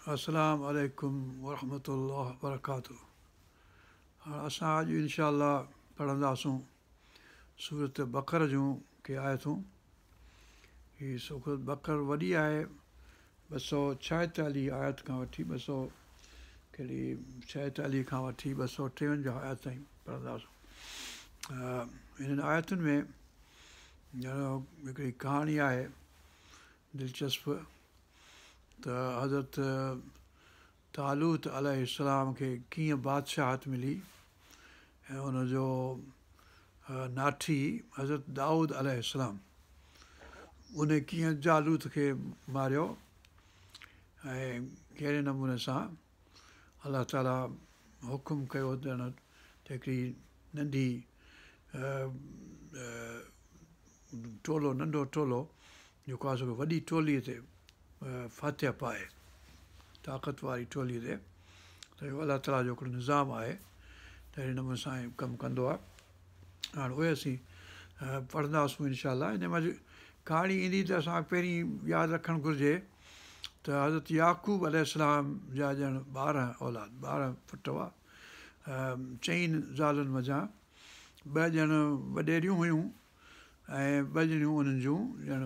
السلام عليڪم ورحمة الله وبرڪاته هاڻ اسان اڄ انشاء الله پڙهنداسون سورت بقر جون ڪي آيتون. هي سورت بقر وڏي آهي، 246 آيت کان وٺي ٻه سؤ ڪهڙي ڇائيتاليهه کان وٺي 253 آيت تائين پڙهنداسون. هنن آيتن ۾ هڪڙي ڪهاڻي آهي دلچسپ ته حضرت طالوت عليه السلام کي ڪيئن بادشاهت ملي ۽ ان جو ناٺي حضرت دائود عليه السلام ان ڪيئن جالوت کي ماريو ۽ ڪهڙي نموني سان الله تعاليٰ حڪم ڪيو ڄڻ ته هڪڙي ننڍي ٽولو، ننڍو ٽولو جيڪو آهي سو وڏي ٽولي تي فاتح پائي، طاقت واري ٽولي تي. ته اهو الله تعاليٰ جو هڪڙو نظام آهي ته اهڙي نموني سان ڪم ڪندو آهي. هاڻ اهي اسين پڙهنداسون انشاء الله. ان منجهه ڪهاڻي ايندي ته اسان پهرين ياد رکڻ گهرجي ته حضرت يعقوب عليه السلام جا ڄڻ 12 اولاد، 12 پٽ هئا. چئن زالن منجهان ٻه ڄڻ وڏيريون هيون ۽ ٻه ڄڻيون انهن جون ڄڻ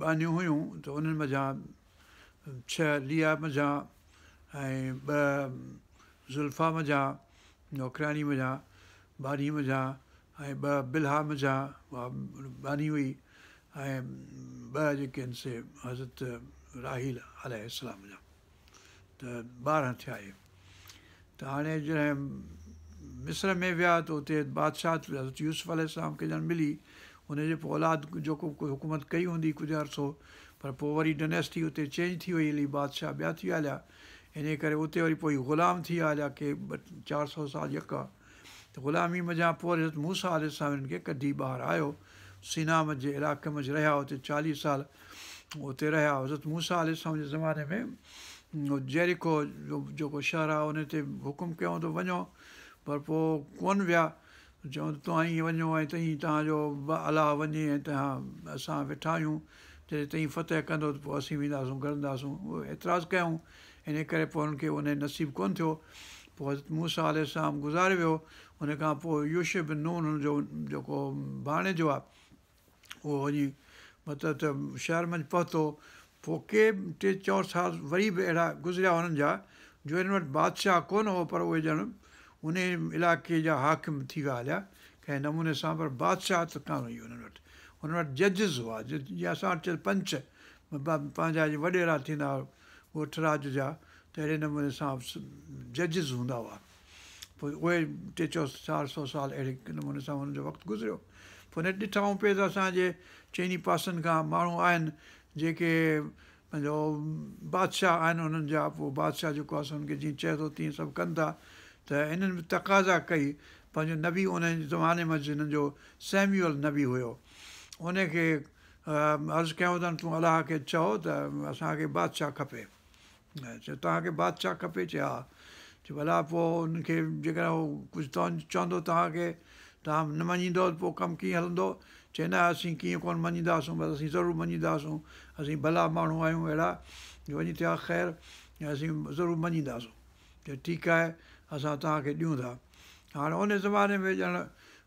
ٻانهيون هيون. ته انهن منجهان 6 ليا منجهان ۽ 2 زلفا منجهان نوڪرياڻي منجهان ٻانهي منجهان ۽ 2 بلها منجهان ٻانهي هئي ۽ 2 جيڪي آهن سي حضرت راحيل عليه السلام منجهان، ته 12 ٿيا اهي. ته هاڻي جڏهن مصر ۾ ويا ته اتي بادشاهه حضرت يوسف عليه السلام کي ڄڻ ملي. ان جي پوء اولاد جيڪو حڪومت ڪئي هوندي ڪجهه عرصو، پر پوء وري ڊنيسٽي اتي چينج ٿي وئي هلي، بادشاهه ٻيا ٿي ويا هليا. انهيء ڪري اتي وري پوء غلام ٿي ويا هليا ڪي 400 سال يڪا. ته غلامي منجهان پوء حضرت موسيٰ عليه السلام هنن کي ڪڍي ٻاهر آيو. سينا جي علائقي منجهه رهيا، اتي 40 سال اتي رهيا. حضرت موسيٰ عليه السلام جي زماني ۾ جيريڪو جيڪو شهر آهي ان تي حڪم ڪيائون ته وڃو، پر پوء ڪونه ويا. چيائون ته توهان ئي وڃو ۽ تئين توهان جو الله وڃي ۽ توهان اسان ويٺا آهيون، جڏهن تئين فتح ڪندو ته پوء اسين وينداسون گهڙنداسون. اهو اعتراض ڪيائون، ان ڪري پوء هنن کي ان نصيب ڪونه ٿيو. پوء حضرت موسيٰ عليه السلام گذاري ويو. ان کان پوء يوشع بن نون هن جو جيڪو ڀاڻيجو آهي اهو وڃي مطلب ته شهر منجهه پهتو. پوء ڪي 3-4 سال وري به اهڙا گذريا هنن جا جو هنن وٽ بادشاهه ڪونه هو، پر اهي ڄڻ ان علائقي جا حاڪم ٿي ويا هليا ڪنهن نموني سان، پر بادشاهه ته ڪانه هئي هنن وٽ. هنن وٽ ججز هئا، جيئن اسان وٽ پنچ پنهنجا جي وڏيرا ٿيندا هئا ڳوٺ راڄ جا، ته اهڙي نموني سان ججز هوندا هئا. پوء اهي 300-400 سال اهڙي نموني سان هنن جو وقت گذريو. پوء نيٺ ڏٺائون پئي ته اسان جي چئني پاسن کان ماڻهو آهن جيڪي پنهنجو بادشاهه آهن انهن جا. پوء بادشاهه جيڪو آهي سو هنن کي جيئن چئي ٿو تيئن سڀ ڪن ٿا. ته هنن به تقاضا ڪئي پنهنجو نبي ان زماني منجهه هنن جو سيميول نبي هيو، ان کي عرض ڪيائون ته تون الله کي چئو ته اسان کي بادشاهه کپي. چيو توهان کي بادشاهه کپي؟ چيو ها. چيو ڀلا پوء ان کي جيڪڏهن هو ڪجهه چوندو توهان کي، توهان نه مڃيندؤ ته پوء ڪم ڪيئن هلندو؟ چي نه اسين ڪيئن ڪونه مڃينداسون، بس اسين ضرور مڃينداسون، اسين ڀلا ماڻهو آهيون اهڙا جو وڃي ٿيا خير، اسين ضرور مڃينداسون. چيو ٺيڪ آهي اسان توهان کي ڏيون ٿا. هاڻي ان زماني ۾ ڄڻ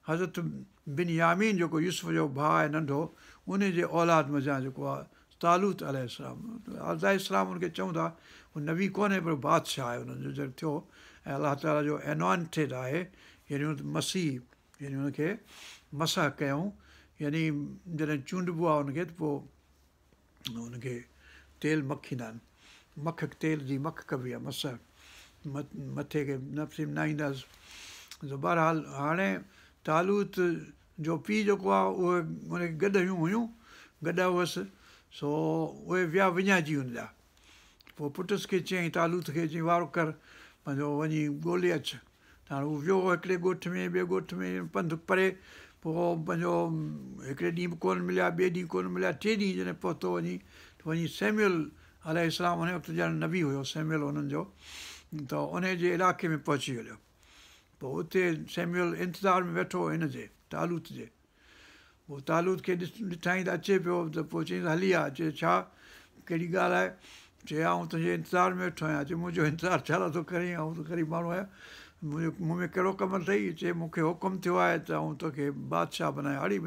حضرت بن يامين جيڪو يوسف جو ڀاء آهي ننڍو، ان جي اولاد منجهان جيڪو آهي طالوت عليه السلام، عليه السلام ان کي چئون ٿا، هو نبي ڪونهي پر بادشاهه آهي انهن جو جڏهن ٿيو ۽ الله تعاليٰ جو انوائنٽيڊ آهي، يعني مسيح، يعني ان کي مسح ڪيائون، يعني جڏهن چونڊبو آهي ان کي ته پوء ان کي تيل مکيندا آهن، مک تيل جي مک ڪبي آهي، مسح مٿي کي نفسي نه ايندس. بهرحال هاڻي طالوت جو پيء جيڪو آهي اهو ان کي گڏهيون هيون، گڏهه هئس، سو اهي ويا وڃائجي هن جا. پوء پٽس کي چيائين طالوت کي، چيائين وارو ڪر پنهنجو وڃي ڳولي اچ. ته هاڻي هو ويو هڪڙي ڳوٺ ۾ ٻئي ڳوٺ ۾ پنڌ پري، پوء پنهنجو هڪڙي ڏينهن به ڪونه مليا، ٻئي ڏينهن ڪونه مليا، ٽئين ڏينهن جڏهن پهتو وڃي ته وڃي سيميول عليه السلام ان وقت ڄڻ نبي هيو سيميول انهن جو، ته ان جي علائقي ۾ پهچي ويو. پوء اتي سيميول انتظار ۾ ويٺو هو هن جي طالوت جي. پوء طالوت کي ڏٺائين ته اچي پيو، ته پوء چيائينس هلي آ. چي ڇا ڪهڙي ڳالهه آهي؟ چي آئون تنهنجي انتظار ۾ ويٺو آهيان. چي منهنجو انتظار ڇا لاءِ ٿو ڪرين؟ آئون ته غريب ماڻهو آهيان، منهنجو مون ۾ ڪهڙو ڪم اٿئي؟ چي مون کي حڪم ٿيو آهي ته آئون توکي بادشاهه بنايان. اڙي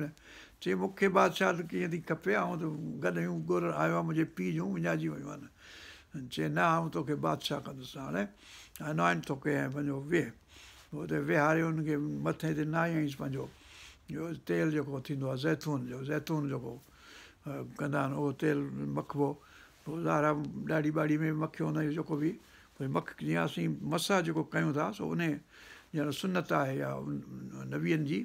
چي مون کي بادشاهه ته ڪيئن ٿي کپي، آئون ته گڏهيون ڳولڻ آيو آهيان، منهنجي پيءُ جون وڃائجي ويون آهن. چي نه آئون توکي بادشاهه ڪندس، هاڻي انوائنٽ ٿو ڪيان پنهنجو ويهه. پوءِ اتي ويهاري هن کي مٿي تي ناهيائينس پنهنجو اهو تيل جيڪو ٿيندو آهي زيتون جو، زيتون جيڪو ڪندا آهن اهو تيل مکبو. پوءِ ظاهر آهي ڏاڙهي ٻاڙي ۾ مکيو هن جو جيڪو به پوءِ مک جيئن اسين مسح جيڪو ڪيون ٿا سو ان ڄڻ سنت آهي يا نبين جي،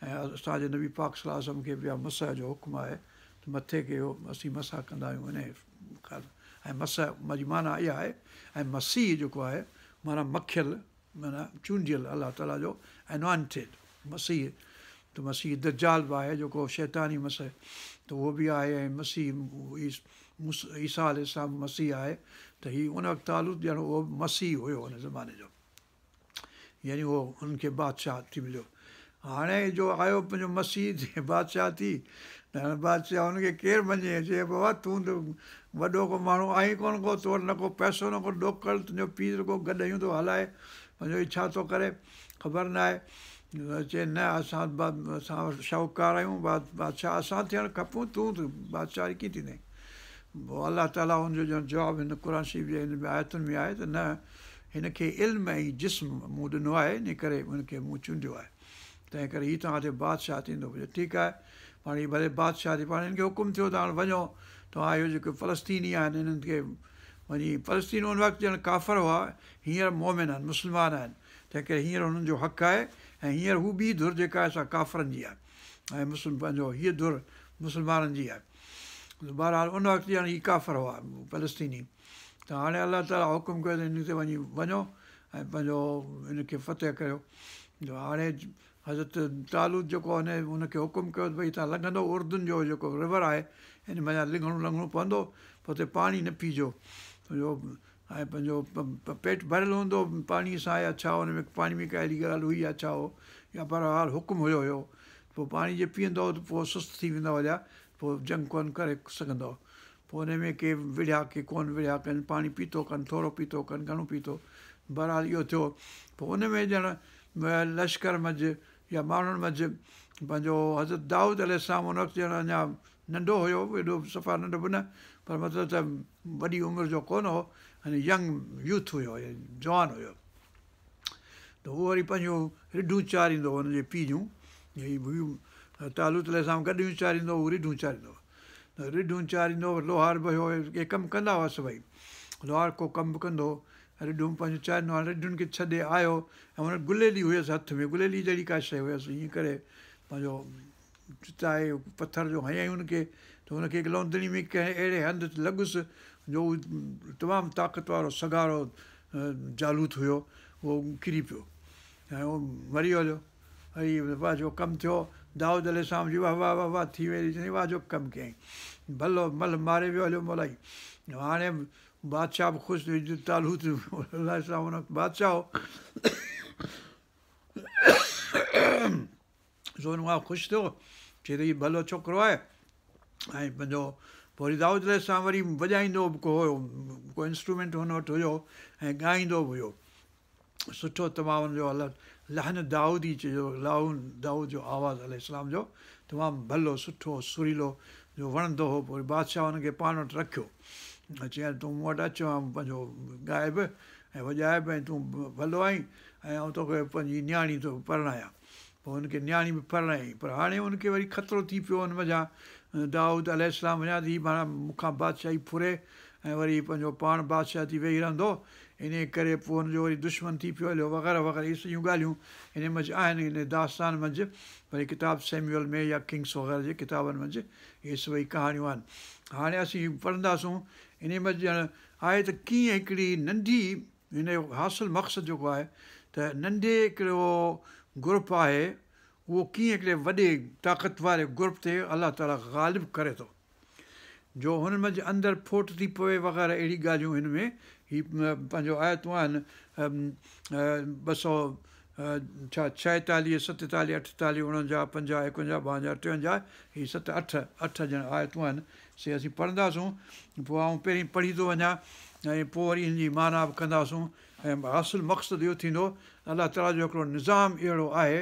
۽ اسان جي نبي پاڪ صلي الله کي به اها مسح جو حڪم آهي ته مٿي کي اهو اسين مسح ڪندا آهيون ان خيال. ۽ مسح جي معنيٰ اها آهي، ۽ مسيح جيڪو آهي معنيٰ مکيل، معنيٰ چونڊيل الله تالا جو انوائنٽيڊ مسيح. ته مسيح دجال به آهي جيڪو شيطاني مسيح ته اهو به آهي، ۽ مسيح عيسيٰ الارم مسيح آهي. ته هيءُ ان وقت طالوت ڄڻ اهو مسيح هيو هن زماني جو، يعني اهو هن کي بادشاهه ٿي مليو. هاڻي جو آيو پنهنجو مسيح ٿي بادشاهه ٿي، ته هاڻي بادشاهه هن کي ڪير مڃي؟ چئي بابا تون ته وڏو ڪو ماڻهو آهين ڪونه ڪو، تو وٽ نه ڪو پئسو نه ڪو ڏوڪڙ، تنهنجو پيءُ رڳو گڏهيون ٿو هلائي، پنهنجو هيءُ ڇا ٿو ڪري خبر نه آهي. چئي نه اسان اسان شاهوڪار آهيون، بادشاهه اسان ٿيڻ کپون، تون ته بادشاهه ڪيئن ٿيندين؟ پوءِ الله تالا هن جو ڄڻ جواب هن قرآن شريف جي هن آيتن ۾ آهي ته نه هن کي علم ۽ جسم مون ڏنو آهي، ان ڪري هن کي مون چونڊيو آهي، تنهن ڪري هيءُ توهان تي بادشاهه ٿيندو. ٺيڪ آهي، پاڻ هيءُ ڀلي بادشاهه ٿي، پاڻ هن کي حڪم ٿيو ته هاڻي وڃو توهان اهو جيڪي فلسطيني آهن هنن کي وڃي، فلسطين ان وقت ڄڻ ڪافر هئا، هينئر مومن آهن، مسلمان آهن، تنهن ڪري هينئر هنن جو حق آهي. ۽ هينئر هو ٻي ڌر جيڪا آهي سا ڪافرن جي آهي، ۽ مسلم پنهنجو هيءَ ڌر مسلمانن جي آهي. بهرحال ان وقت ڄڻ هيءَ ڪافر هئا فلسطيني. ته هاڻي الله تالا حڪم ڪيو ته هن تي وڃي وڃو ۽ پنهنجو هن کي فتح ڪيو. هاڻي حضرت طالوت جيڪو هن هن کي حڪم ڪيو ته ڀئي توهان لنگهندو اردن جو جيڪو رور آهي هن منجهان لنگهڻو پوندو، پوءِ هتي پاڻي نه پيئجو پنهنجو، ۽ پنهنجو پيٽ ڀريل هوندو پاڻيءَ سان يا ڇا، هن ۾ پاڻي ۾ ڪا اهڙي ڳالهه هئي يا ڇا هو، يا بهرحال حڪم هيو. پوءِ پاڻي جي پيئندو ته پوءِ سست ٿي ويندو هليا، پوءِ جنگ ڪونه ڪري سگهندو. پوءِ هن ۾ ڪي وڙهيا ڪي ڪونه وڙهيا، ڪن پاڻي پيتو، ڪن ٿورو پيتو، ڪن گهڻو پيتو، بهرحال اهو ٿيو. پوءِ ان ۾ ڄڻ لشڪر منجهه يا ماڻهن منجهه پنهنجو حضرت دائود الارم ان وقت ڄڻ اڃا ننڍو هيو، ايڏو صفا ننڍو به نه، پر مطلب ته وڏي عمر جو ڪونه هو، يعني ينگ يوٿ هيو، جوان هيو. ته اهو وري پنهنجون رڍون چاريندو هو هن جي پيءُ جون، هيءَ طالوت الارم گڏهيون چاريندو هو، رڍون چاريندو هو. ته رڍون چاريندو هو، لوهار به هيو، ڪي ڪم ڪندا هئا سڀئي، لوهار ڪو ڪم به ڪندو هو، رڍون پنهنجو چاريندو. هاڻي رڍن کي ڇڏي آيو ۽ هن گليلي هيس هٿ ۾، گليلي جهڙي ڪا شيءِ هيس، ائين ڪري پنهنجو چتائي پٿر جو هنيائين هن کي، ته هن کي لوندڙي ۾ ڪنهن اهڙي هنڌ لڳس جو اهو تمام طاقت وارو سگهارو جالوت هيو، اهو ڪري پيو ۽ اهو مري ويو. وري واهه جو ڪم ٿيو، دائود الارم جي واهه واهه واهه واهه ٿي وئي، چئي واهه جو ڪم ڪيائين، ڀلو مهل ماري ويو هليو مولائي. هاڻي بادشاهه به خوش ٿي، طالوت الارم هن وقت بادشاهه هو، سو هن کان خوش ٿيو، چئي ته هيءُ ڀلو ڇوڪرو آهي. ۽ پنهنجو پوءِ وري دائود الارم وري وڄائيندو به ڪو هيو، ڪو انسٽرومينٽ هن وٽ هيو ۽ ڳائيندو به هيو سٺو تمام. هن جو لهن دائودي چئجو، لاهون دائود جو آواز الارم جو تمام ڀلو سٺو سريلو جو وڻندو هو. پوءِ بادشاهه هن کي پاڻ وٽ رکيو، چيائين تون مون وٽ اچ، پنهنجو ڳائي به ۽ وڄائي به، ۽ تون ڀلو آهين ۽ آئون توکي پنهنجي نياڻي ٿو پرڻايان. پوءِ هن کي نياڻي به پرڻايائين. پر هاڻي هن کي وري خطرو ٿي پيو هن منجهان دائود الارم وڃان ته هيءُ معنيٰ مون کان بادشاهي ڦري ۽ وري پنهنجو پاڻ بادشاهه ٿي ويهي رهندو، ان ڪري پوءِ هن جو وري دشمن ٿي پيو هليو وغيره وغيره. اهي سڄيون ڳالهيون هن منجهه آهن هن داستان منجهه، وري ڪتاب سيميول ۾ يا ڪنگس وغيره جي ڪتابن منجهه اهي سڀئي ڪهاڻيون آهن. هاڻي اسين پڙهنداسون ان منجهه ڄڻ آهي ته ڪيئن هڪڙي ننڍي هن جو حاصل مقصد جيڪو آهي ته ننڍي هڪڙو گروپ آهي اهو ڪيئن هڪڙي وڏي طاقت واري گروپ تي الله تالا غالب ڪري ٿو، جو هن منجهه اندر ڦوٽ ٿي پوي وغيره اهڙي ڳالهيون هن ۾ هيءَ پنهنجو آيتون آهن 246، 47، 48، 49، 50، 51، 52، 53، هي 7 8 8 ڄڻ آيتون آهن. سي اسين پڙهنداسون. پوءِ آئون پهرين پڙهي ٿو وڃان ۽ پوءِ وري هن جي معنيٰ به ڪنداسون. ۽ حاصل مقصد اهو ٿيندو الله تالا جو هڪڙو نظام اهڙو آهي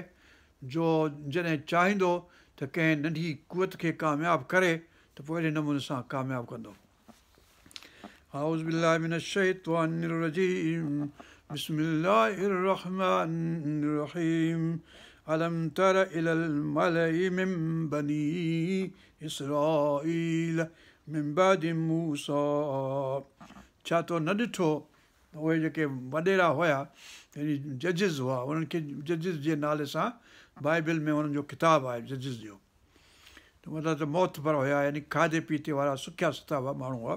جو جڏهن چاهيندو ته ڪنهن ننڍي قوت کي ڪامياب ڪري ته پوءِ اهڙي نموني سان ڪامياب ڪندو. أعوذ بالله من الشيطان الرجيم. بسم الله الرحمن الرحيم. ألم تر إلى الملأ من بني إسرائيل من بعد موسى. ڇا تو نه ڏٺو اهي جيڪي وڏيرا هئا يعني ججز هئا، انهن کي ججز جي نالي سان بائيبل ۾ انهن جو ڪتاب آهي ججز جو، ته مطلب ته موتبر هئا يعني کاڌي پيتي وارا سکيا ستابا ماڻهو هئا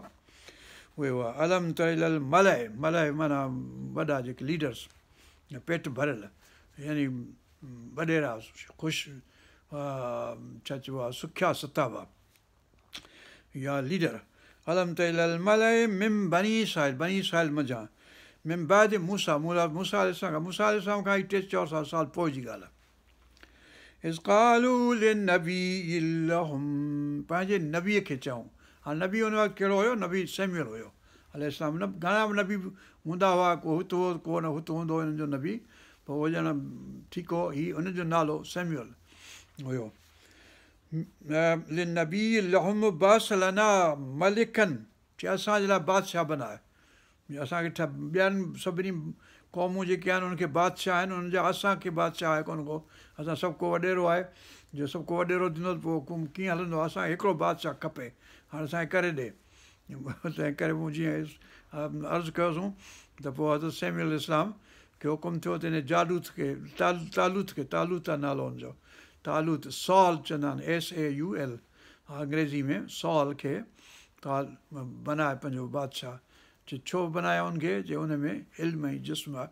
اهي هئا. الم تر إلى الملأ، ملأ معنيٰ وڏا جيڪي ليڊرس پيٽ ڀريل يعني وڏيرا خوش ڇا چئبو آهي سکيا ستابا يا ليڊر. الم تر إلى الملأ من بني إسرائيل، بني إسرائيل منجهان من بعد موسيٰ، موسيٰ عليه السلام موسيٰ عليه السلام کان 3-400 سال پوءِ جي ڳالهه آهي. إذ قالوا لنبي لهم، پنهنجي نبيءَ کي چئون. هاڻي نبي هن وقت ڪهڙو هيو؟ نبي سيميول هيو عليه السلام. نه گهڻا به نبي هوندا هئا، ڪو هت هو ڪو نه هت هوندو هو هنن جو نبي، پوءِ اهو ڄڻ ٺيڪ هو. هيءُ هن جو نالو سيميول هيو. لنبي لهم ابعث لنا ملڪا، چئي اسان جي لاءِ بادشاهه بنائي. اسان کي ٻين سڀني قومون جيڪي آهن انهن کي بادشاهه آهن، انهن جا اسان کي بادشاهه آهي ڪونه ڪو، اسان سڀ ڪو وڏيرو آهي، جو سڀ ڪو وڏيرو ٿيندو ته پوءِ ڪيئن هلندو؟ اسان کي هڪڙو بادشاهه کپي، هاڻي اسان کي ڪري ڏي. تنهن ڪري مون جيئن عرض ڪيوسين ته پوءِ حضرت سيميول اسلام کي حڪم ٿيو ته هن جالوت کي تالوت کي، تالوت آهي نالو هن جو، تالوت سال چوندا آهن SAUL انگريزي ۾ سال کي بنائي پنهنجو بادشاهه. چئي ڇو بنايو هن کي؟ چئي هن ۾ علم ۽ جسم آهي،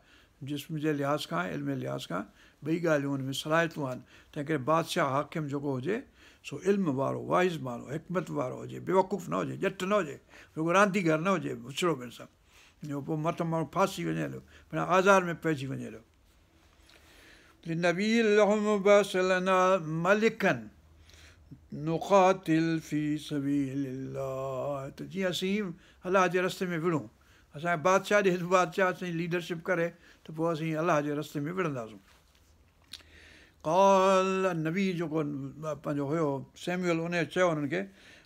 جسم جي لحاظ کان علم جي لحاظ کان ٻئي ڳالهيون هن ۾ صلاحيتون آهن. تنهن ڪري بادشاهه حاڪم جيڪو هجي سو علم وارو، وائز ماڻهو، حڪمت وارو هجي، بيوقوف نه هجي، ڄٽ نه هجي، رڳو رانديگر نه هجي، بڇڙو ٻين سان جو پوءِ مٿان ماڻهو ڦاسي وڃي هليو، معنيٰ آزار ۾ پئجي وڃي هليو. لنبي لهم ابعث لنا ملڪا نقاتل في سبيل الله، ته جيئن اسين الله جي رستي ۾ وڙهون، اسان کي بادشاهه ڏئي، بادشاهه اسان جي ليڊرشپ ڪري ته پوءِ اسين الله جي رستي ۾ وڙهنداسون. قال نبي جيڪو پنهنجو هيو سيميول، ان چيو هنن کي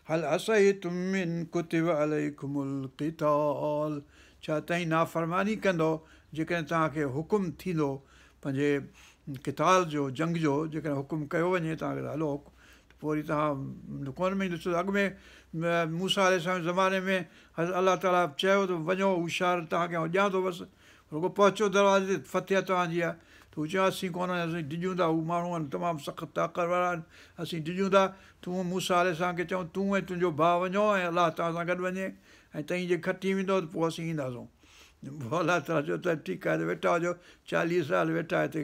هل عصيتم إن ڪتب عليڪم القتال، ڇا توهين نافرماني ڪندؤ جيڪڏهن توهان کي حڪم ٿيندو پنهنجي قتال جو، جنگ جو، جيڪڏهن حڪم ڪيو وڃي توهان کي هلو ته پوءِ وري توهان ڪونه مڃيندو. ڇو اڳ ۾ موسيٰ عليه السلام جي زماني ۾ الله تالا چيو ته وڃو هوشيار، توهان کي آئون ڏيان ٿو، بس رڳو پهچو دروازي تي، فتح توهان جي آهي. ته هو چيو اسين ڪونه اسين ڊڄون ٿا، هو ماڻهو آهن تمام سخت طاقت وارا آهن، اسين ڊڄون ٿا. تون موسيٰ عليه السلام کي چئون تون ۽ تنهنجو ڀاءُ وڃو ۽ الله توهان سان گڏ وڃي ۽ توهين جي کٽي ويندو ته پوءِ اسين اينداسون. پوءِ الله تالا چيو ته ٺيڪ آهي ته ويٺا هجو، 40 سال ويٺا هتي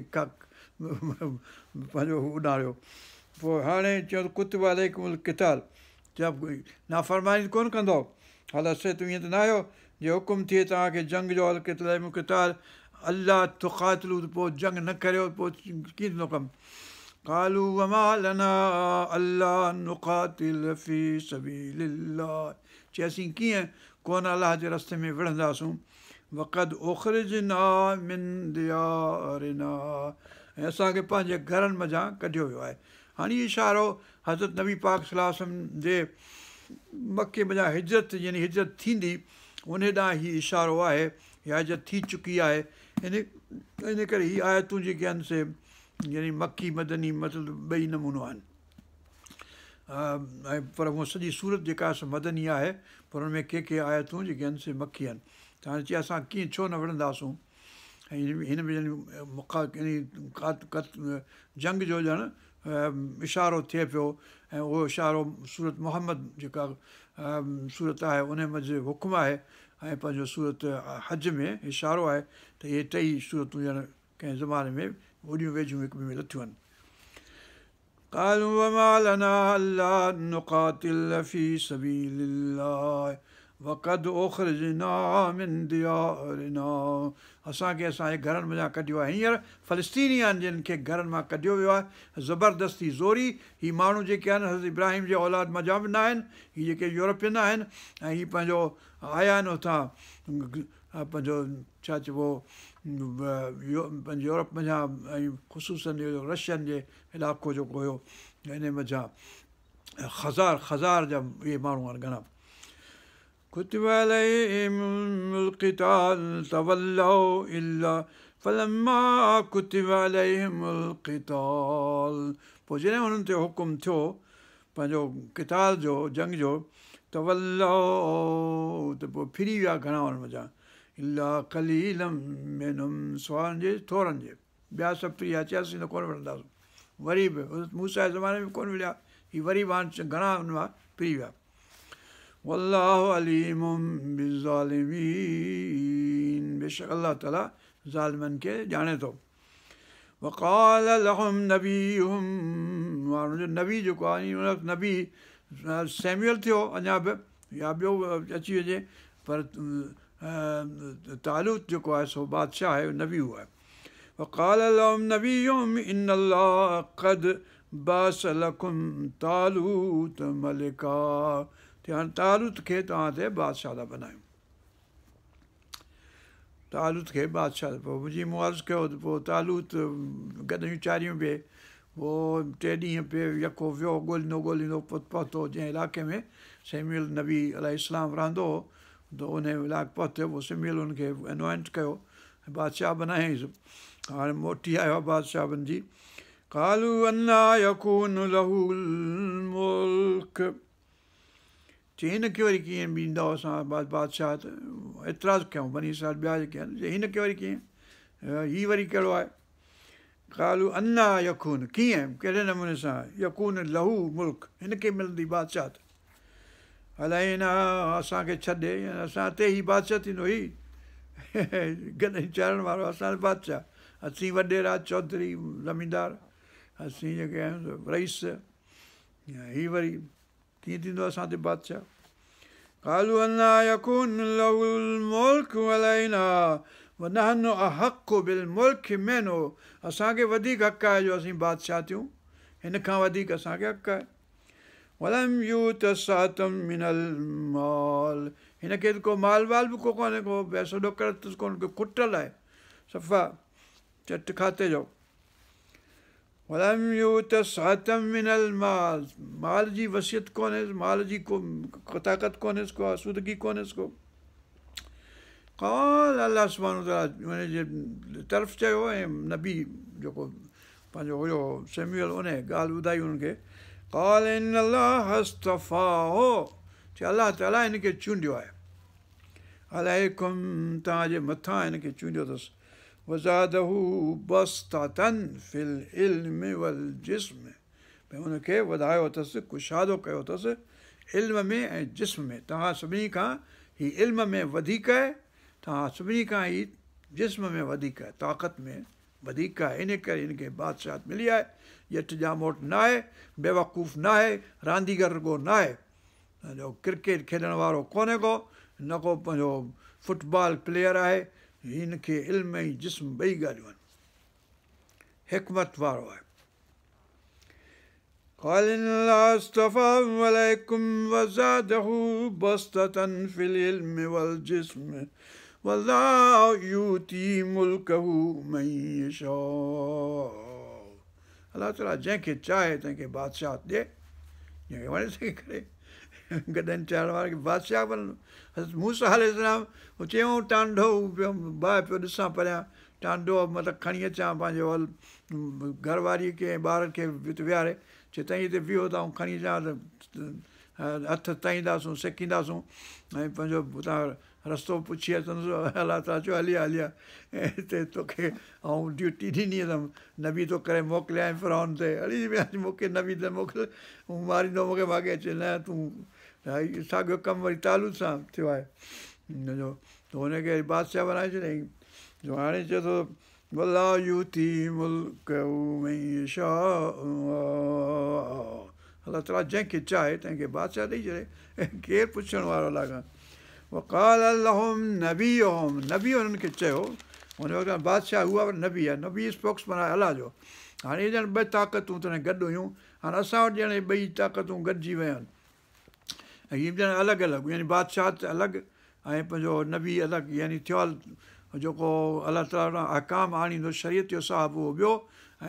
پنهنجو اڏاريو. پوءِ هاڻي چيو ته ڪتب عليڪم القتال، نافرماني ڪونه ڪندؤ. هل عصيتم، ائين ته نه آهيو جي حڪم ٿئي توهان کي جنگ جو، القتال الله تقاتلوا، ته پوءِ جنگ نه ڪريو پوءِ ڪيئن ٿيندو ڪم؟ قالوا وما لنا ألا نقاتل في سبيل الله، چئي اسين ڪيئن ڪونه الله جي رستي ۾ وڙهنداسون. وقد اخرجنا من ديارنا، ۽ اسان کي پنهنجي گهرن منجهان ڪڍيو ويو آهي. هاڻي اشارو حضرت نبي پاڪ صلي الله عليه وسلم جي مڪي منجهان هجرت يعني هجرت ٿيندي ان ڏانهن هيءُ اشارو آهي، يا هجرت ٿي چڪي آهي. ان ڪري هيءَ آيتون جيڪي آهن سي يعني مڪي مدني مطلب ٻئي نمونو آهن. ۽ پر هونئن سڄي سورت جيڪا آهي سو مدني آهي، پر هن ۾ ڪي ڪي آيتون جيڪي آهن سي مڪي آهن. ته هاڻي چئي اسان ڪيئن ڇو نه وڙهنداسون؟ ۽ هن ۾ يعني جنگ جو ڄڻ اشارو ٿئي پيو، ۽ اهو اشارو سورت محمد جيڪا سورت آهي ان منجهه حڪم آهي، ۽ پنهنجو سورت حج ۾ اشارو آهي ته اهي ٽئي سورتون ڄڻ ڪنهن زماني ۾ اوڏيون ويجهيون هڪ ٻئي ۾ لٿيون آهن. قالوا وما لنا ألا نقاتل في سبيل الله وقد اخرجنا من ديارنا اسان کي اسان جي گهرن منجهان ڪڍيو آهي. هينئر فلسطيني آهن جن کي گهرن مان ڪڍيو ويو آهي زبردستي زوري. هي ماڻهو جيڪي آهن حضرت ابراهيم جي اولاد منجهان به نه آهن، هي جيڪي يورپين آهن ۽ هي پنهنجو آيا آهن اتان پنهنجو ڇا چئبو پنهنجو يورپ منجهان ۽ خصوصن رشين جي علائقو جيڪو هيو ان منجهان خزار خزار جا اهي ماڻهو آهن گهڻا. كتب عليهم القتال تولوا إلا فلما كتب عليهم القتال پوءِ جڏهن هنن تي حڪم ٿيو پنهنجو قتال جو جنگ جو تولوا ته پوءِ ڦري ويا گهڻا هن منجهان الا قليلا منهم سواءِ جي ٿورن جي ٻيا سڀ ڦري ويا چياسين ته ڪونه وڙهنداسين. وري به موسيٰ جي زماني ۾ ڪونه وڙهيا، هي وري به هاڻي گهڻا هن مان ڦري ويا. والله عليم بالظالمين بيشڪ الله تعاليٰ ظالمن کي ڄاڻي ٿو. وقال لهم نبيهم هاڻي هن جو نبي جيڪو آهي هن وقت نبي سيميول ٿيو اڃا به يا ٻيو اچي وڃي پر طالوت جيڪو آهي سو بادشاهه آهي نبي اهو آهي. وقال لهم نبيهم ان الله قد بعث لڪم طالوت ملڪا هاڻي طالوت کي توهان تي بادشاهه ٿا بنايون. طالوت کي بادشاهه پوءِ منهنجي مون عرض ڪيو ته پوءِ طالوت گڏيون چاريون به پوءِ 3 ڏينهن پيو يڪو ويو ڳولهيندو ڳولهيندو پهتو جنهن علائقي ۾ سيميول نبي الاهي اسلام رهندو هو ته ان علائقي پهتو. پوءِ سيميول هن کي انوائنٽ ڪيو ۽ بادشاهه بنايائينس. هاڻي موٽي آيو آهي بادشاهه بڻجي. قالوا أنى يڪون له الملڪ چئي هن کي وري ڪيئن ڏيندؤ اسان بادشاهه؟ ته اعتراض ڪيون بني اسرائيل ٻيا جيڪي آهن هن کي وري ڪيئن هيءُ وري ڪهڙو آهي؟ قالوا أنى يڪون ڪيئن ڪهڙي نموني سان يڪون له ملڪ هن کي ملندي بادشاهت علينا اسان کي ڇڏي اسان تي ئي بادشاهه ٿيندو. هي گڏ چارڻ وارو اسان بادشاهه، اسين وڏيرا چوڌري زميندار اسين جيڪي آهيون رئيس، هيءُ وري ڪيئن ٿيندو اسان تي بادشاهه؟ قالوا أنى يڪون له الملڪ علينا ونحن احق بالملڪ منه اسان کي وڌيڪ حق آهي جو اسين بادشاهه ٿيون، هن کان وڌيڪ اسان کي حق آهي. ولم يؤت سعة من المال هن کي ته ڪو مال وال به ڪو ڪونهي، ڪو پئسو ڏوڪڙ اٿس ڪونه، ڪو کٽل آهي صفا چٽ کاتي جو. ولم يؤت سعة من المال مال جي وصيت ڪونهيس، مال جي ڪو طاقت ڪونهيس، ڪو آسودگي ڪونهيس ڪو. قال الله سبحانه وتعاليٰ هن جي طرف چيو ۽ نبي جيڪو پنهنجو هيو سيميول ان ڳالهه ٻڌائي هن کي. قال ان الله اصطفاه چئي الله تعاليٰ هن کي چونڊيو آهي، عليڪم توهان جي مٿان هن کي چونڊيو اٿس. وزاده بسطة في العلم والجسم ڀئي هن کي وڌايو اٿس، ڪشادو ڪيو اٿس علم ۾ ۽ جسم ۾. توهان سڀني کان هيءُ علم ۾ وڌيڪ آهي، توهان سڀني کان هيءُ جسم ۾ وڌيڪ آهي، طاقت ۾ وڌيڪ آهي، ان ڪري هن کي بادشاهت ملي آهي. ڄٽ ڄاموٽ نه آهي، بيوقوف نه آهي، رانديگر رڳو نه آهي، پنهنجو ڪرڪيٽ کيڏڻ وارو ڪونهي ڪو، نه ڪو پنهنجو فٽبال پليئر آهي. هن کي علم ۽ جسم ٻئي ڳالهيون آهن، حڪمت وارو آهي. قال إن الله اصطفاه عليڪم وزاده بسطة في العلم والجسم والله يؤتي ملڪه من يشاء. الله تعاليٰ جنهن کي چاهي تنهن کي بادشاهت ڏئي، جنهن کي وڻي تنهن کي ڪري. گڏن چاڙهڻ واري کي بادشاهه بڻندو. حضرت موسيٰ عليه السلام چيائون ٽانڊو پيو باهه پيو ڏسان پريان، ٽانڊو مطلب کڻي اچان پنهنجو گهر واريءَ کي ۽ ٻارن کي ويهاري چئي تائين هتي ويهو ته آئون کڻي اچان ته هٿ تائينداسون سيڪينداسون ۽ پنهنجو هتان رستو پڇي اچندس. الله تعاليٰ چيو هلي آ هلي آ، هتي توکي ۽ ڊيوٽي ڏني اٿم، نبي ٿو ڪري موڪليان فرعون تي. اڙي مون کي نبي ته موڪل، ماريندو مون کي ماڳي. اچي نه تون ساڳيو ڪم وري طالوت سان ٿيو آهي هن جو، ته هن کي بادشاهه بڻائي ڇڏيائين. جو هاڻي چئي ٿو والله يؤتي ملڪه من يشاء. الله تعاليٰ جنهن کي چاهي تنهن کي بادشاهه ڏيئي ڇڏي، ڪير پڇڻ وارو الله کان. وقال لهم نبيهم نبي انهن کي چيو ان وقت بادشاهه هو نبي آهي نبي اسپوڪسمين آهي الله جو هاڻي اهي ڄڻ ٻه طاقتون تڏهن گڏ هيون هاڻي اسان وٽ ڄڻ اهي ٻئي طاقتون گڏجي ويون آهن ۽ هي ڄڻ الڳ الڳ يعني بادشاهت الڳ ۽ پنهنجو نبي الڳ يعني ٿيو جيڪو الله تعاليٰ وٽان احڪام آڻيندو شريعت جو صاحب اهو ٻيو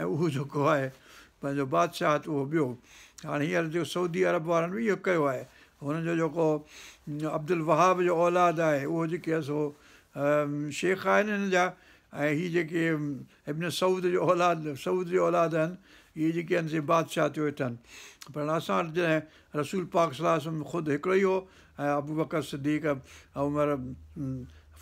۽ اهو جيڪو آهي پنهنجو بادشاهت اهو ٻيو. هاڻي هينئر جو سعودي عرب وارن به اهو ڪيو آهي. هنن جو جيڪو عبدالوهاب جو اولاد آهي اهو جيڪي آهي سو شيخ آهن هن جا ۽ هي جيڪي ابن سعود جو اولاد سعود جو اولاد آهن اهي جيڪي آهن سي بادشاهه ٿيو ويٺا آهن. پر اسان وٽ جڏهن رسول پاڪ صلي الله عليه وسلم خود هڪڙو ئي هو ۽ ابوبڪر صديق، عمر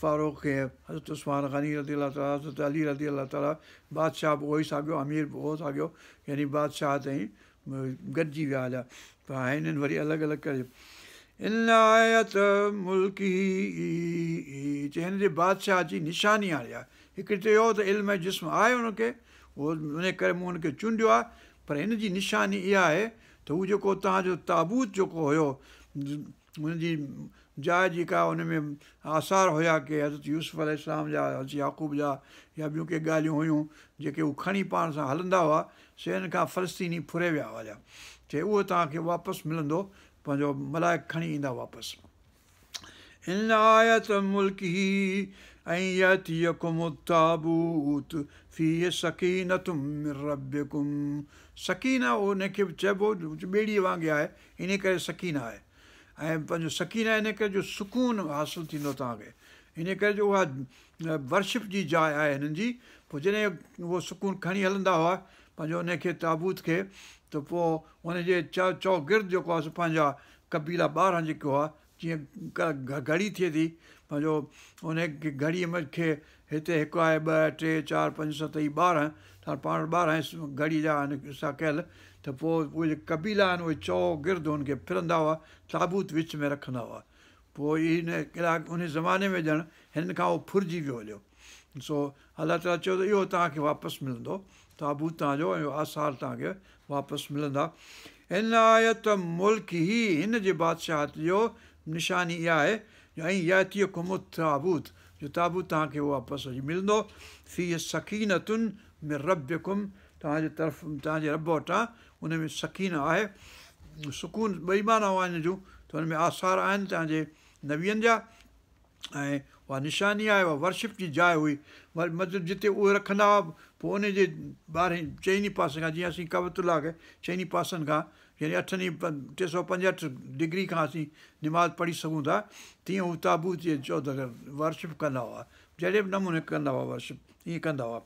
فاروق ۽ حضرت عثمان غني رضي الله تعالٰي حضرت علي رضي الله تعالٰي بادشاهه به اهو ئي ساڳيو امير به اهو ساڳيو يعني بادشاهه تائين گڏجي ويا هليا پر هاڻي هنن وري الڳ الڳ ڪري ان آيت ملڪه چي هن جي بادشاهه جي نشاني هاڻي آهي هڪڙي ته اهو ته علم ۽ جسم آهي هن کي اهو ان ڪري مون هن کي چونڊيو آهي پر هن جي نشاني اها آهي ته هو جيڪو توهان جو تابوت جيڪو هيو ان جي جاء جيڪا ان ۾ آثار هيا ڪي حضرت يوسف عليه السلام جا حضرت يعقوب جا يا ٻيون ڪي ڳالهيون هيون جيڪي هو کڻي پاڻ سان هلندا هئا سي هن کان فلسطيني ڦري ويا هليا چي اهو توهان کي واپس ملندو پنهنجو ملائڪ کڻي ايندا واپس. ان آية ملڪه ان ياتيڪم التابوت فيه سڪينة من ربڪم سڪينه ان کي به چئبو ٻيڙيء وانگي آهي انهي ڪري سڪينه آهي ۽ پنهنجو سڪينه انهي ڪري جو سڪون حاصل ٿيندو توهان کي انهي ڪري جو اها ورشپ جي جاء آهي هنن جي پوء جڏهن اهو سڪون کڻي هلندا هئا پنهنجو انهي کي تابوت کي ته پوء ان جي چؤگرد جيڪو آهي سو پنهنجا قبيلا 12 جيڪي هئا جيئن گهڙي ٿئي ٿي پنهنجو ان گهڙيء ۾ کي هتي هڪ آهي ٻه ٽي چار پنج ست هي 12 ته هاڻي پاڻ وٽ 12 گهڙيء جا آهن حصا ڪيل ته پوء اهي جيڪي قبيلا آهن اهي چؤگرد هن کي ڦرندا هئا تابوت وچ ۾ رکندا هئا پوء هن ان زماني ۾ ڄڻ هنن کان اهو ڦرجي ويو هليو سو الله تعاليٰ چيو ته اهو توهان کي واپس ملندو، تابوت توهان جو ۽ آثار توهان کي واپس ملندا. ان آية ملڪه هن جي بادشاهت جو نشاني اها آهي جو ان ياتيڪم التابوت جو تابوت توهان کي واپس اچي ملندو، فيه سڪينة من ربڪم توهان جي طرف توهان جي رب وٽان ان ۾ سڪينه آهي، سڪون ٻئي معنائون آهن ان جون ته ان ۾ آثار آهن توهان جي نبين جا. ۽ اها نشاني آهي، اها ورشپ جي جاء هئي، مطلب جتي اهي رکندا هئا، پوء ان جي ٻاهرين چئني پاسن کان جيئن اسين ڪعبة الله کي چئني پاسن کان يعني اٺن ئي 365 ڊگري کان اسين نماز پڙهي سگهون ٿا، تيئن هو تابوت جي چوڌاري ورشپ ڪندا هئا، جهڙي به نموني ڪندا هئا ورشپ ائين ڪندا هئا.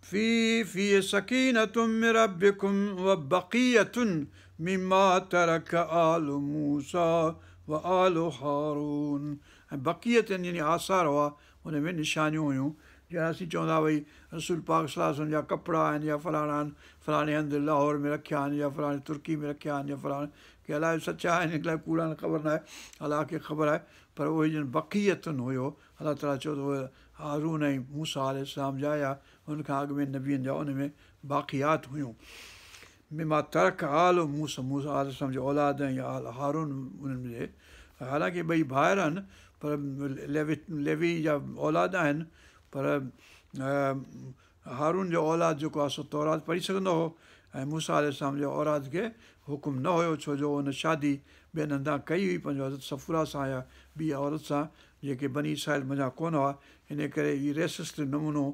فيه فيه سڪينة من ربڪم وبقية مما ترڪ آل موسيٰ وآل هارون ۽ بقية يعني آثار هئا ان ۾ نشانيون هيون جيئن اسين چوندا ڀئي رسول پاڪ صلي الله عليه وسلم جا ڪپڙا آهن يا فلاڻا آهن فلاڻي هنڌ لاهور ۾ رکيا آهن يا فلاڻي ترڪي ۾ رکيا آهن يا فلاڻي ڪي الائي سچا آهن الائي ڪوڙا آهن خبر ناهي الله کي خبر آهي پر اهي ڄڻ بقية هيو الله تعاليٰ چيو ته اهي هارون ۽ موسيٰ عليه السلام جا يا ان کان اڳ ۾ نبين جا ان ۾ باقيات هيون. مما ترڪ آل موسيٰ، موسيٰ عليه السلام جي اولاد ۽ آل هارون انهن جي حالانڪه ٻئي ڀائر آهن پر ليوي جا اولاد آهن پر هارون جو اولاد جيڪو آهي سو تورات پڙهي سگهندو هو ۽ موسيٰ عليه السلام جي اولاد کي حڪم نه هيو ڇو جو ان شادي ٻين هنڌان ڪئي هئي پنهنجو حضرت صفورا سان يا ٻي عورت سان جيڪي بني اسرائيل منجهان ڪونه هئا انهي ڪري هي ريسسٽ نمونو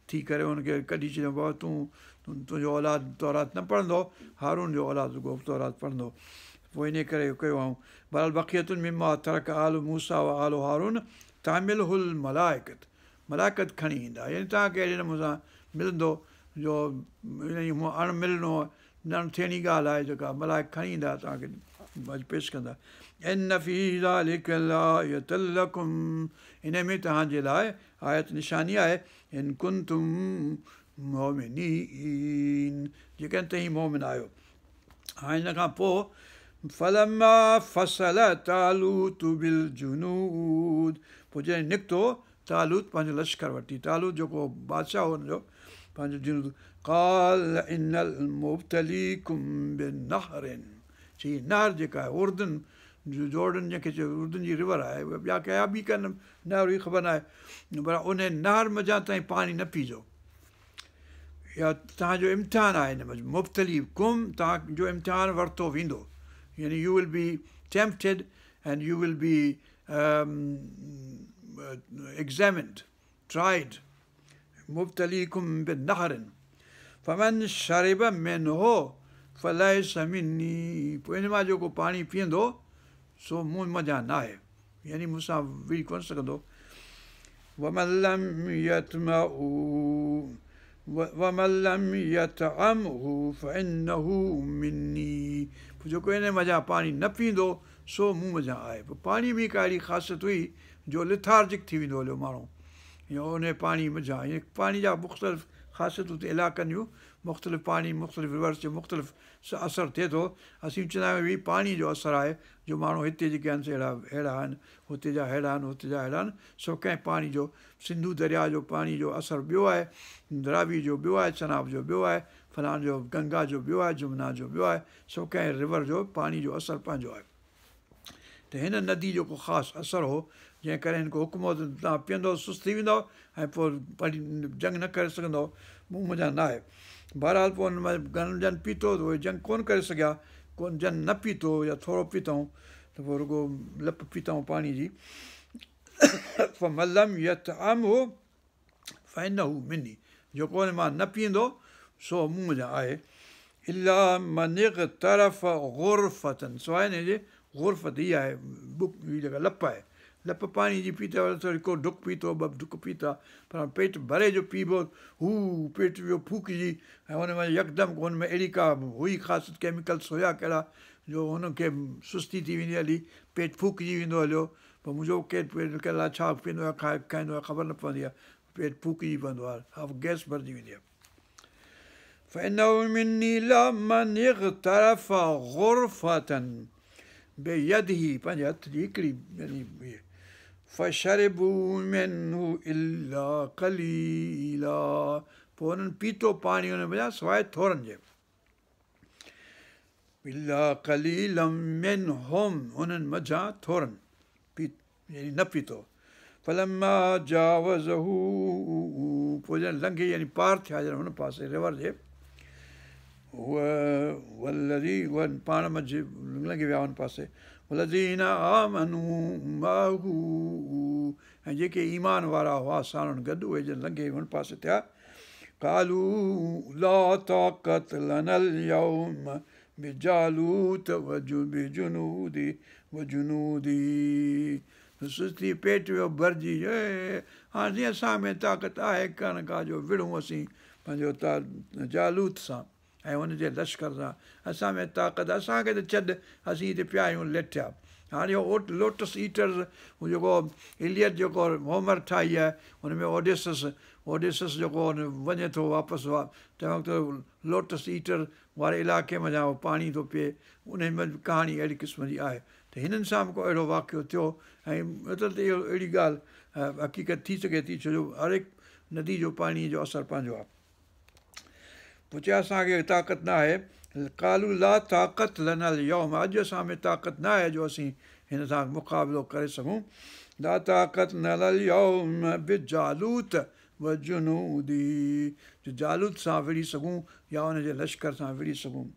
ٿي ڪري ان کي ڪڍي ڇڏيو بابا تون تنهنجو اولاد تورات نه پڙهندو هارون جو اولاد رڳو تورات پڙهندو پوء انهي ڪري اهو ڪيو هئائون بهرحال بقية مما ترڪ آل موسيٰ و آل هارون تحمله الملائڪة ملائڪت کڻي ايندا يعني توهان کي اهڙي نموني سان ملندو جو يعني هونء اڻ ملڻو اڻ ٿيڻي ڳالهه آهي جيڪا ملائڪ کڻي ايندا توهان کي پيش ڪندا ان في ذلڪ لآية لڪم ان ۾ توهان جي لاء آيت نشاني آهي ان ڪنتم مؤمنين جيڪڏهن توهين مؤمن آهيو هاڻي ان کان پوء فلما فصل طالوت بالجنود پوء جڏهن نڪتو طالوت پنهنجو لشڪر وٺي طالوت جيڪو بادشاهه هو ان جو پنهنجو جنود قال اني مبتليڪم بنهر چي هيء نهر جيڪا آهي اردن جارڊن جنهن کي چئبو اردن جي رور آهي ٻيا ڪيا ٻي ڪا نهر هئي خبر ناهي پر ان نهر منجهان توهين پاڻي نه پيئجو. اها توهان جو امتحان آهي هن منجهه مبتليڪم توهان جو امتحان ورتو ويندو يعني you will be tempted and you will be examined tried مبتليڪم بنهر فمن شرب منه فليس مني پوء ان مان جيڪو پاڻي پيئندو سو مون منجهان ناهي يعني مون سان وڙهي ڪونه سگهندو. ومن لم ومن لم يطعمه فانه مني پوء جيڪو ان منجهان پاڻي نه پيئندو سو مون منجهان آهي. پوء پاڻي ۾ ڪا اهڙي خاصيت هئي جو لٿارجڪ ٿي ويندو هليو ماڻهو يا ان پاڻي منجهان يعني پاڻي جا مختلف خاصيتون علائقن جون مختلف پاڻي مختلف رورس جو مختلف اثر ٿئي ٿو. اسين چوندا آهيون هي پاڻي جو اثر آهي جو ماڻهو هتي جيڪي آهن سي اهڙا اهڙا آهن هتي جا ههڙا آهن هتي جا ههڙا آهن سو ڪنهن پاڻي جو سنڌو درياء جو پاڻي جو اثر ٻيو آهي راوي جو ٻيو آهي چناب جو ٻيو آهي فلان جو گنگا جو ٻيو آهي جمنا جو ٻيو آهي سو ڪنهن رور جو پاڻي جو اثر پنهنجو آهي. ته هن ندي جو ڪو خاص اثر هو جنهن ڪري هن کي حڪم هو ته توهان پيئندؤ سست ٿي ويندؤ ۽ پوءِ جنگ نه ڪري سگهندؤ مون منجهان نه آهي. بهرحال پوءِ هن مان گهڻن جن پيتو ته اهي جنگ ڪونه ڪري سگهيا ڪونه جن نه پيتو يا ٿورو پيتئون ته پوءِ رڳو لپ پيتئون پاڻي جي. فمن لم يطعمه فانه مني جيڪو هن مان نه پيئندو سو مون منجهان آهي. الا من اغترف غرفة سواءِ هن جي غرفت هيءَ آهي هيءَ جيڪا لپ آهي لپ پاڻي جي پيتو هڪڙو ڍڪ پيتو ٻه ڍڪ پيتا پر پيٽ ڀري جو پيئبو هو پيٽ ويو ڦوڪجي ۽ هن ۾ يڪدم هن ۾ اهڙي ڪا هئي خاصيت ڪيميڪلس هئا ڪهڙا جو هن کي سستي ٿي ويندي هلي پيٽ ڦوڪجي ويندو هليو. پوءِ منهنجو ڪير پيٽ ڪنهن لاءِ ڇا پيئندو آهي کائي کائيندو آهي خبر نه پوندي آهي پيٽ ڦوڪجي پوندو آهي گئس ڀرجي ويندي آهي. فإنه مني إلا من اغترف غرفة بيده پنهنجي هٿ جي هڪڙي يعني فشربوا منه إلا قليلا پوءِ هنن پيتو پاڻي هن منجهان سواءِ ٿورن جي إلا قليلا منهم هنن منجهان ٿورن پي يعني نه پيتو. فلما جاوزه پوءِ ڄڻ لنگهي يعني پار ٿيا ڄڻ هن پاسي رور جي والذي پاڻ منجهه لنگهي ويا هن پاسي والذين آمنوا معه ۽ جيڪي ايمان وارا هئا ساڻن گڏ اهي ڄڻ لنگهي هن پاسي ٿيا. قالوا لا طاقة لنا اليوم بجالوت وجنوده سستي پيٽ ويو ڀرجي هاڻي جيئن اسان ۾ طاقت آهي ڪانه ڪا جو وڙهون اسين پنهنجو جالوت سان ۽ هن جي لشڪر سان اسان ۾ طاقت اسان کي ته ڇڏ اسين هتي پيا آهيون ليٺيا. هاڻي اهو لوٽس ايٽرز جيڪو اليٽ جيڪو هومر ٺاهي آهي هن ۾ اوڊيسس اوڊيسس جيڪو هن وڃي ٿو واپس تنهن وقت لوٽس ايٽر واري علائقي منجهان اهو پاڻي ٿو پيئي ان ۾ ڪهاڻي اهڙي قسم جي آهي. ته هنن سان به ڪو اهڙو واقعو ٿيو ۽ مطلب ته اهو اهڙي ڳالهه حقيقت ٿي سگهي ٿي ڇو جو هر هڪ ندي جو پاڻيءَ جو اثر پنهنجو آهي. پوءِ چيو اسان کي طاقت نه آهي. قالوا لا طاقت لنا اليوم اڄ اسان ۾ طاقت نه آهي جو اسين هن سان مقابلو ڪري سگهون. لا طاقت لنا اليوم بجالوت وجنوده جو جالوت سان وڙهي سگهون يا هن جي لشڪر سان وڙهي سگهون.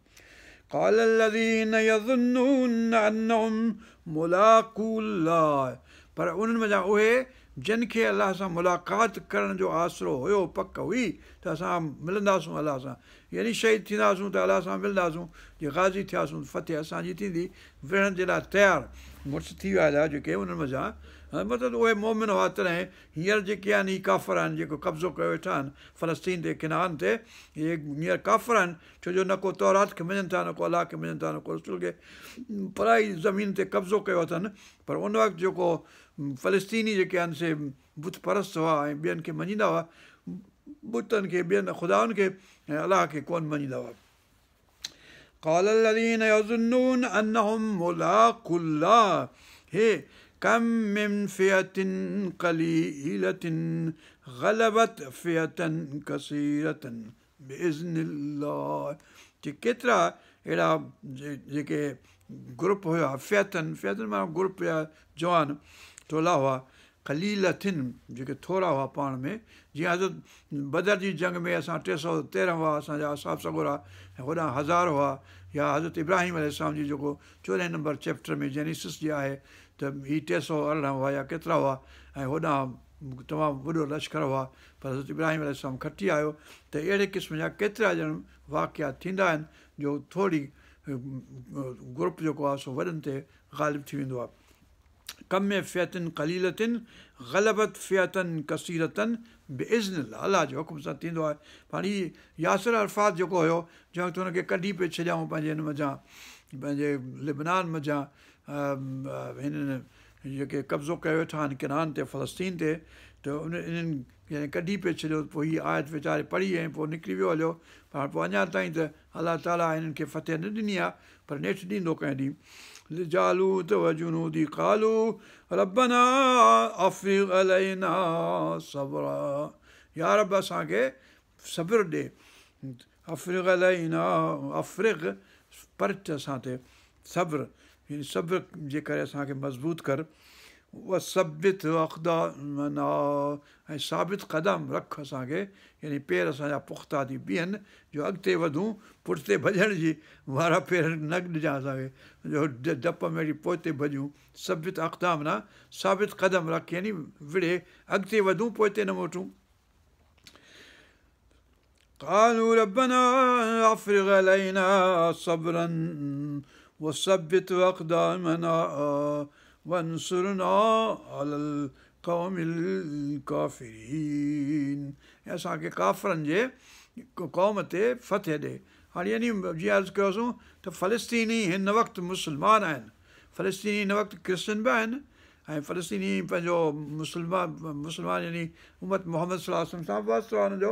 قال الذين يظنون أنهم ملاقو الله پر انهن منجهان اهي جن کي الله سان ملاقات ڪرڻ جو آسرو هيو پڪ هئي ته اسان ملنداسون الله سان يعني شهيد ٿينداسون ته الله سان ملنداسون جي غازي ٿياسون فتح اسان جي ٿيندي وڙهڻ جي لاءِ تيار مڙس ٿي ويا هليا جيڪي انهن منجهان مطلب اهي مومن هئا تڏهن هينئر جيڪي آهن هي ڪافر آهن جيڪو قبضو ڪيو ويٺا آهن فلسطين تي ڪنان تي اهي هينئر ڪافر آهن ڇو جو نه ڪو تورات کي مڃن ٿا نه ڪو الله کي مڃن ٿا نه ڪو رسول کي پرائي زمين تي قبضو ڪيو اٿن. پر ان وقت جيڪو فلسطيني جيڪي آهن سي بت پرست هئا ۽ ٻين کي مڃيندا هئا بتن کي ٻين خدائن کي ۽ الله کي ڪونه مڃيندا هئا. قال الذين يظنون أنهم ملاقو الله هي كم من فئة قليلة غلبت فئة كثيرة بإذن الله. چي ڪيترا اهڙا جيڪي گروپ هيا فئتن فئتن معنيٰ گروپ يا جوان ٽولا هئا قليلتن جيڪي ٿورا هئا پاڻ ۾ جيئن حضرت بدر جي جنگ ۾ اسان 313 هئا اسان جا اصحاب سڳورا ۽ هوڏانهن 1000 هئا يا حضرت ابراهيم عليه جي جيڪو 14 نمبر چيپٽر ۾ جينيسس جي آهي ته هي 318 هئا يا ڪيترا هئا ۽ هوڏانهن تمام وڏو لشڪر هئا پر حضرت ابراهيم عليه کٽي آيو ته اهڙي قسم جا ڪيترا ڄڻ واقعا ٿيندا آهن جو ٿوري گروپ جيڪو آهي سو وڏن تي غالب ٿي ويندو آهي. ڪم ۾ فئتن قليلتن غلبت فئتن ڪثيرتن بإذن الله الله جي حڪم سان ٿيندو آهي. پاڻ هيءُ ياسر عرفات جيڪو هيو جنهن وقت هن کي ڪڍي پئي ڇڏيائون پنهنجي هن منجهان پنهنجي لبنان منجهان هنن جيڪي قبضو ڪيو ويٺا آهن ڪنان تي فلسطين تي ته ان انهن يعني ڪڍي پئي ڇڏيو پوءِ هيءَ آيت ويچاري پڙهي ۽ پوءِ نڪري ويو هليو. پر پوءِ اڃا تائين ته الله تالا هنن کي فتح نه ڏني آهي پر نيٺ ڏيندو ڪنهن ڏينهن. جالوت وجنودي قالوا ربنا افرغ علينا صبرا يا رب اسان کي صبر ڏي. افرغ علينا افرغ پرچ اسان تي صبر يعني صبر جي ڪري اسان کي مضبوط ڪر. وثبت اقدامنا ۽ ثابت قدم رک اسان کي يعني پير اسان جا پختا ٿي بيهن جو اڳتي وڌون پٺتي ڀڄڻ جي وارا پير نه ڏجان اسان کي جو ڊپ ۾ وري پوئتي ڀڄون. ثبت اقدامنا ثابت قدم رک يعني وڙهي اڳتي وڌون پوئتي نه موٽون. قالوا ربنا افرغ علينا صبرا وثبت اقدامنا وانصرنا على القوم الڪافرين. ۽ اسان کي ڪافرن جي قوم تي فتح ڏي. هاڻي يعني جيئن عرض ڪيوسين ته فلسطيني هن وقت مسلمان آهن، فلسطيني هن وقت ڪرسچن به آهن ۽ فلسطيني پنهنجو مسلمان مسلمان يعني امت محمد صلاح سان واسطو آهي هن جو.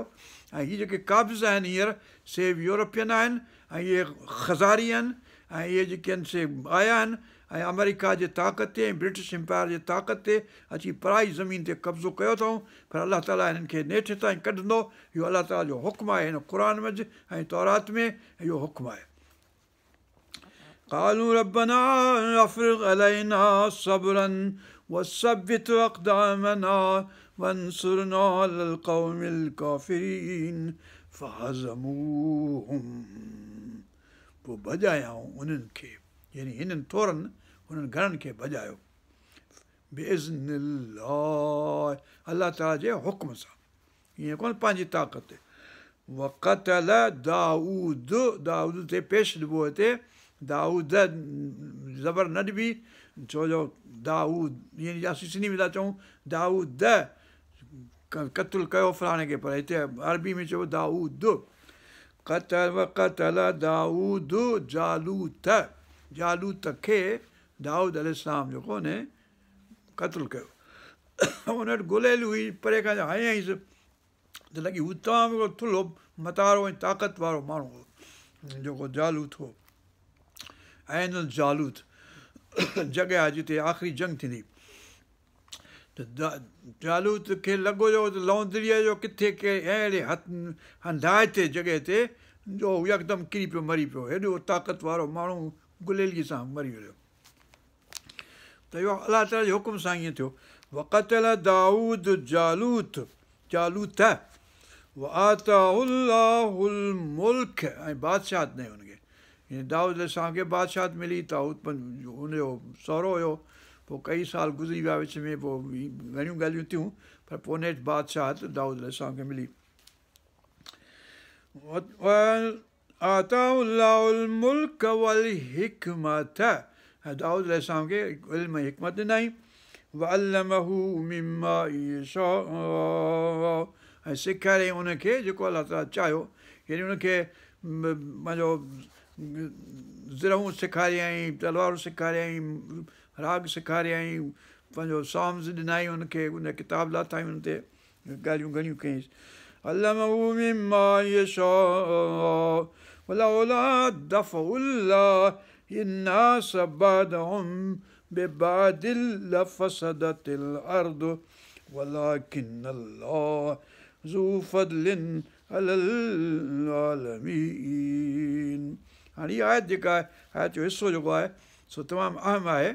۽ هيءَ جيڪي قابض آهن هينئر سي يورپين آهن ۽ اهي خزاري آهن ۽ اهي جيڪي آهن سي آيا آهن ۽ آمريڪا جي طاقت تي ۽ برٽش امپائر جي طاقت تي اچي پرائي زمين تي قبضو ڪيو اٿئون. پر الله تالا هنن کي نيٺ تائين ڪڍندو. اهو الله تالا جو حڪم آهي هن قر منجهه ۽ تورات ۾ اهو حڪم آهي. قالوا ربنا افرغ علينا صبرا وثبت اقدامنا وانصرنا على القوم الڪافرين فهزموهم. پوءِ ڀڄايائون انهن کي يعني هنن ٿورن هنن گهڻن کي ڀڄايو بإذن الله الله تالا جي حڪم سان ائين ڪونه پنهنجي طاقت تي. وقتل دائود دائود تي پيش ڏبو هتي دائود زبر نه ڏبي ڇو جو دائود يعني اسين سنڌي ۾ ٿا چئون دائود قتل ڪيو فلاڻي کي پر هتي عربي ۾ چئبو دائود. قتل وقتل دائود جالوت جالوت کي دائود الارم جو ڪونهي قتل ڪيو. هن وٽ گليل هئي پري کان هنيائينس ته لڳي هو تمام هڪڙو ٿلهو متارو ۽ طاقت وارو ماڻهو هو جيڪو جالوت هو. عين جالوت جڳهه آهي جتي آخري جنگ ٿيندي. ته جالوت کي لڳو جو لوندڙيءَ جو ڪٿي ڪي اهڙي هٿ هنڌائتي جڳهه تي جو يڪدم ڪري پيو مري پيو. هيڏو طاقت وارو ماڻهو گليليءَ سان مري ويو. ته اهو الله تالا جي حڪم سان ائين ٿيو. وقتل دائود جالوت جالوت ملڪ ۽ بادشاهت ڏنئي هن کي. يعني دائود اسان کي بادشاهت ملي. دائود هن جو سهرو هيو. پوءِ ڪئي سال گذري ويا وچ ۾ پوءِ گهڻيون ڳالهيون ٿيون پر پوءِ نيٺ بادشاهت دائود اسان کي ملي. ملڪ حڪمت ۽ دائود اسلام کي علم حڪمت ڏنئي. ۽ سيکاريئين ان کي جيڪو الله تالا چاهيو. يعني هن کي پنهنجو زرهون سيکاريائين تلوارون سيکاريائين راڳ سيکاريائين پنهنجو سامس ڏنائين هن کي ان ڪتاب لاٿائين هن تي ڳالهيون گهڻيون ڪيئينس. هاڻي هيء آيت جيڪا آهي، آيت جو حصو جيڪو آهي سو تمام اهم آهي.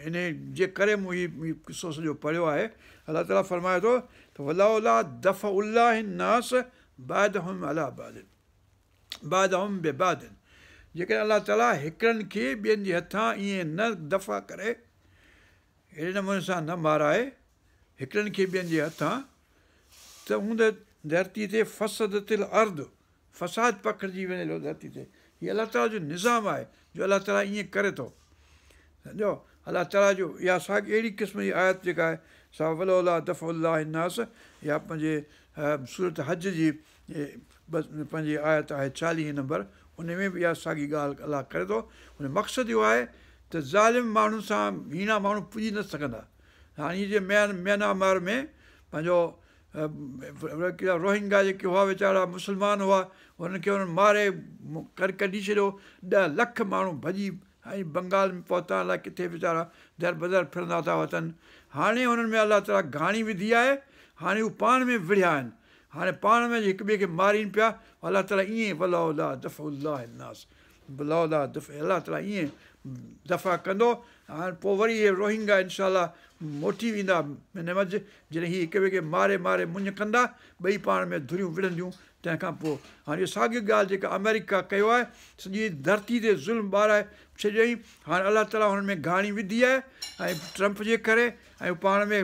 انهيء جي ڪري مون هي قصو سڄو پڙهيو آهي. الله تعاليٰ فرمائي ٿو ته ولولا دفع الله الناس بعضهم علي بعض بعضهم ببعض جيڪڏهن الله تعاليٰ هڪڙن کي ٻين جي هٿان ائين نه دفع ڪري، اهڙي نموني سان نه مارائي هڪڙن کي ٻين جي هٿان ته هوند ڌرتي تي فسدت الارض فساد پکڙجي وڃي ٿو ڌرتي تي. هي الله تعاليٰ جو نظام آهي جو الله تعاليٰ ائين ڪري ٿو. سمجهو؟ الله تعاليٰ جو اها ساڳي اهڙي قسم جي آيت جيڪا آهي سا ولولا دفع الله الناس اها پنهنجي سورت حج جي پنهنجي آيت آهي 40 نمبر ان ۾ به اها ساڳي ڳالهه الله ڪري ٿو. ان جو مقصد اهو آهي ته ظالم ماڻهن سان هيڻا ماڻهو پڄي نه سگهندا. هاڻي جي ميانمار ۾ پنهنجو روهنگا جيڪي هئا ويچارا مسلمان هئا انهن کي انهن ماري ڪڍي ڇڏيو 10 لک ماڻهو ڀڄي ۽ بنگال ۾ پهتا الائي ڪٿي ويچارا در بدر ڦرندا ٿا وتن هاڻي انهن ۾ الله تعاليٰ گهاڻي وڌي آهي هاڻي هو پاڻ ۾ وڙهيا آهن هاڻي پاڻ ۾ هڪ ٻئي کي مارين پيا الله تعاليٰ ائين ولولا دفع الله الناس ولولا دفع الله تعاليٰ ائين دفع ڪندو هاڻ پوء وري اهي روهنگا انشاء الله موٽي ويندا ان منجهه جڏهن هي هڪ ٻئي کي ماري ماري مڃ ڪندا ٻئي پاڻ ۾ ڌريون وڙهنديون تنهن کان پوء هاڻ اهو ساڳي ڳالهه جيڪا آمريڪا ڪيو آهي سڄي ڌرتي تي ظلم بارائي ڇڏيائين هاڻ الله تعاليٰ هنن ۾ گهاڻي وڌي آهي ۽ ٽرمپ جي ڪري ۽ پاڻ ۾.